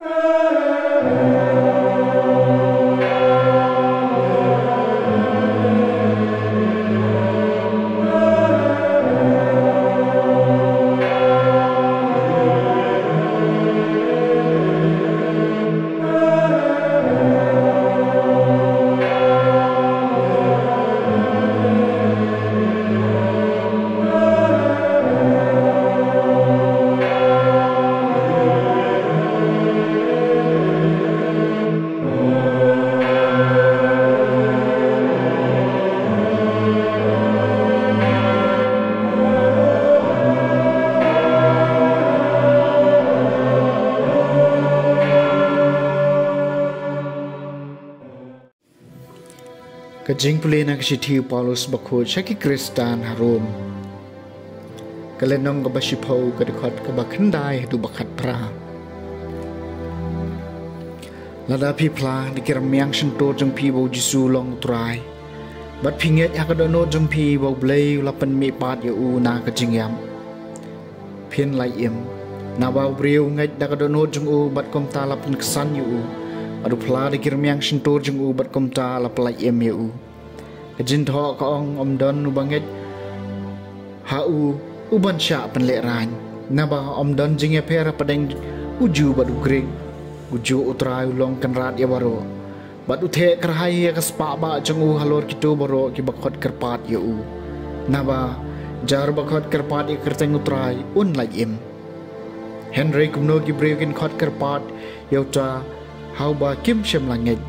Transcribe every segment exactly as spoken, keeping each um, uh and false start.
Ka jingpule na ka shithi u Paulus bakhuid sha ki Khristan ha Rom. Ka lynnong kaba shiphew, ka dkhot kaba khyndai haduh ba khatphra. Lada phi phla da ki rmiang shyntur jong phi ba u Jisu u long u Trai, bad phi ngeit ha ka dohnud jong phi ba U Blei u la pynmihpat ïa u na ka jingïap, phin lait im. Naba u briew u ngeit da ka dohnud jong u bad kumta la pynksan ïa u, bad u phla da ki rmiang shyntur jong u bad kumta la pyllait im ïa u. Ka jingthoh ka ong, ym don uba ngeit ha u, u ban shah pynlehrain. Naba ym don jingïapher hapdeng u Jiw bad u Grik. U Jiw u Trai u long kynrad ïa baroh, bad u theh kyrhai ïa ka spah bah jong u halor kito baroh kiba khot kyrpad ïa u. Naba jar ba khot kyrpad ïa ka kyrteng u Trai un lait im. Hynrei kumno ki briew kin khot kyrpad ïa uta ha uba kim shym la ngeit?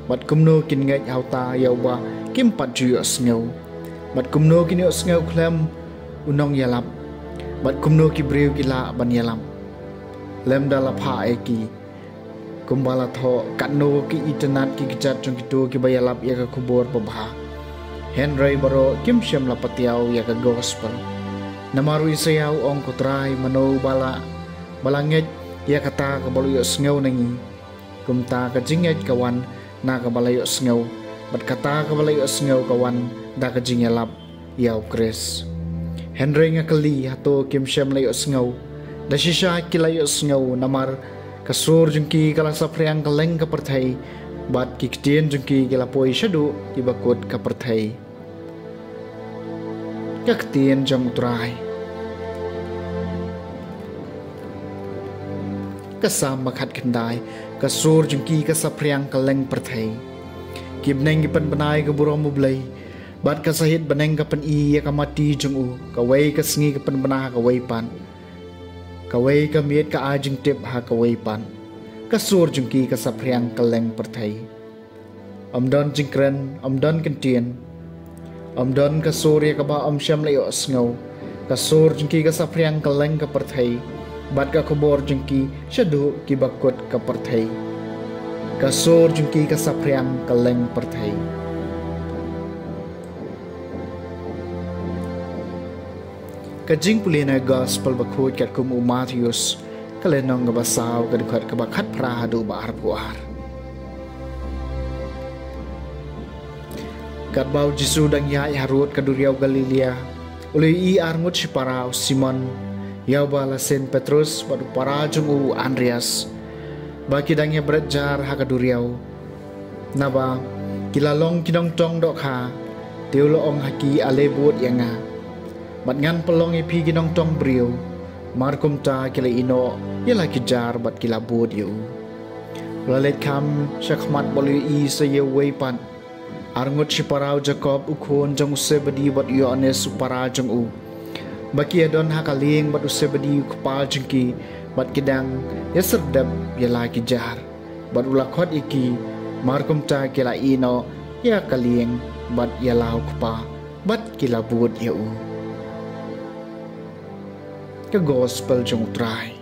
Bad kumno kin ngeit ha uta ïa uba kim pat ju ïohsngew? Bad kumno kin ïohsngew khlem u nongïalap? Bad kumno ki briew ki lah ban ïalap lymda la phah ïa ki? Kumba la thoh, katno ki itynnad ki kjat jong kito kiba ïalap ïa ka khubor babha. Hynrei baroh kim shym la patiaw ïa ka gospel. Namar u Isaïah u ong, ko Trai, mano ba la, ba la ngeit ïa kata kaba la ïohsngew na ngi? Kumta ka jingngeit ka wan na kaba la ïohsngew, bad kata kaba la ïohsngew ka wan da ka jingïalap ïa u Khrist. Hynrei nga kylli, hato kim shym la ïohsngew? Da shisha ki la ïohsngew, namar ka sur jong ki ka la saphriang kylleng ka pyrthei, bad ki ktien jong ki ki la poi shaduh kiba kut ka pyrthei. Ka ktien jong u Trai. Ka Salm ba khatkhyndai. Ka sur jong ki ka saphriang kylleng pyrthei. Ki bneng ki pynbna ïa ka burom U Blei, bad ka sahit bneng ka pyni ïa ka mati jong u. Kawei ka sngi ka pynbna ha kawei pat, kawei ka miet ka ai jingtip ha kawei pat. Ka sur jong ki ka saphriang kylleng pyrthei. Ym don jingkren, ym don kyntien, ym don ka sur ïa kaba ym shym la ïohsngew. Ka sur jong ki ka saphriang kylleng ka pyrthei, bad ka khubor jong ki shaduh kiba kut ka pyrthei. Ka sur jong ki ka saphriang kylleng pyrthei. Ka jingpule na gospel bakhuid katkum u Mathaios, ka lynnong kaba saw, ka dkhot kaba khatphra haduh ba arphew ar. Katba u Jisu dang ïaid harud ka duriaw Galilea, u la ïohi arngut shipara, u Simon, ïa uba la seng Petrus, bad u para jong u, u Andreas, ba ki dang ïabret jar ha ka duriaw. Naba ki la long ki nongtong dohkha, te u la ong ha ki, ale bud ïa nga, bad ngan pynlong ïa phi ki nongtong briew. Mar kumta ki la ïehnoh ïa la ki jar bad ki la bud ïa u. U la leit kham sha khmat bad u la ïohi sa ïa uwei pat, arngut shipara, u Jakob u khun jong u Sebedi bad u Ïoannis u para jong u, ba ki ïadon ha ka lieng bad u Sebedi u kpa jong ki, bad ki dang ïasyrdep ïa la ki jar. Bad u la khot ïa ki. Mar kumta ki la ïehnoh ïa ka lieng bad ïa la u kpa, bad ki la bud ïa u. Ka gospel jong u Trai.